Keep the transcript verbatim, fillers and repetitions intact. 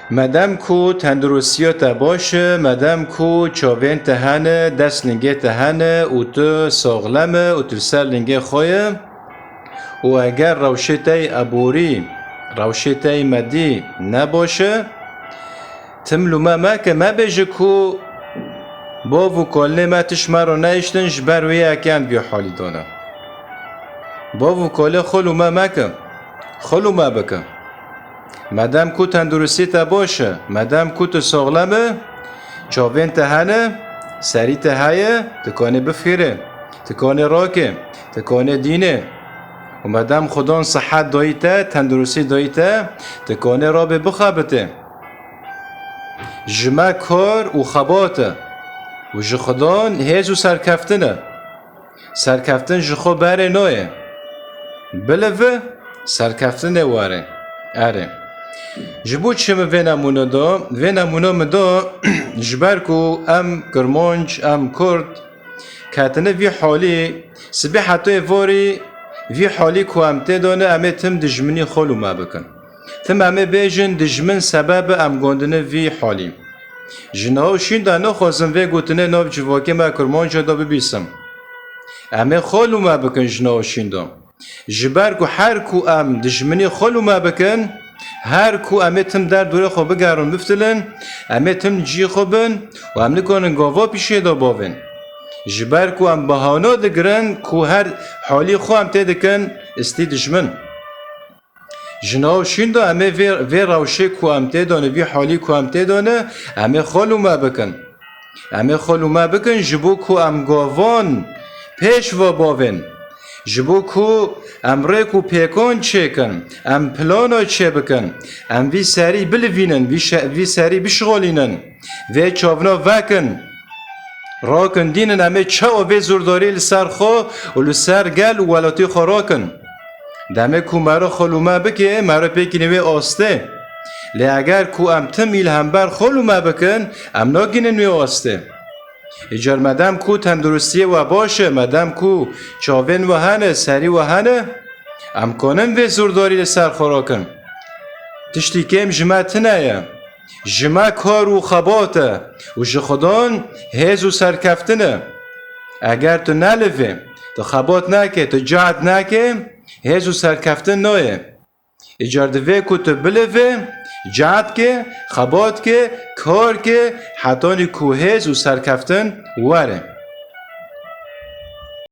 Medem ku tenduristiya te baş e, medem ku çavên te hene, dest lingê te hene û tu saxlem e û tu li ser lingê xwe ye û eger rewşê te yê eborî, rewşê te yê medî ne baş e, tim lûme meke, mebêje ku bav û kalnê me tişt me re nehiştin, ji ber wê yekê em vî halî de ne. Bav û kalê xwe lûme meke, xwe lûme bike. Medem ku tenduristî te baş e, medem ku tu saxlem e, çavên te hene, serî te heye, tu kanê bifxîrê, tu kanê rakê, tu kanê dînê. Û medem Xudan sihet dayî te, tenduristî dayî te, tu kanê rabê bixebitê. Ji me kar û xebat e û ji Xudan hêz û serkeftin e. Serkeftin ji xwe berê nayê. Bilive, serkeftinê were. Erê. Ji bo çi min vê nemûne da? Vê nemûne min da ji ber ku em Kirmanc, em Kurd ketine vî halî, sibê heta êvarî vî halî ku em tê de ne, em ê tim dijminî xwe lûme bikin. Tim em ê bêjin dijmin sebeb e em gondine vî halî. Ji niha û şîn de nexwazim vê gotinê nav civakê me Kirmanca de bibîsim. Em ê xwe lûme bikin ji niha û şîn de. Ji ber ku her ku em dijminî xwe lûme bikin, her ku em ê tim derdorê xwe bigerin biftilin, em ê tim cî xwe bin û em nikarin gava pîşê de bavên. Ji ber ku em bahana digirin ku her halî xwe em tê dikin istî dijmin. Ji nav şîn de em ê vê, vê rewşê ku em tê de ne, vî halî ku em tê de ne, em ê xwe lûme bikin. Em ê xwe lûme bikin ji bo ku em gavan pêş ve bavên. Ji bo ku em rêk û pêkan çêkin, em plana çêbikin, em vî serî bilivînin, vî şe-, vî serî bişixulînin. Vê çavna vekin. Rakin dînin em ê çawa vê zordarî li ser xwe û li ser gel û welatî xwe rakin. Demê ku mero xwe lûme bike, mero pêkîne wê astê. Lê eger ku em tim î li hember xwe lûme bikin, em nagînin wê astê. Îcar medem ku tenduristiyê we baş e, medem ku çavên we hene, serî we hene, em kanin vê zordarî li ser xwe rakin. Tiştî kêm ji me tine ye. Ji me kar û xebat e û ji Xudan hêz û serkeftin e. Eger tu nelivê, tu xebat neke, tu cehd neke, hêz û serkeftin nayê. Îcar divê ku tu bilivê, cehd ke, xebat ke, kar ke, hetanî ku hêz û serkeftin were.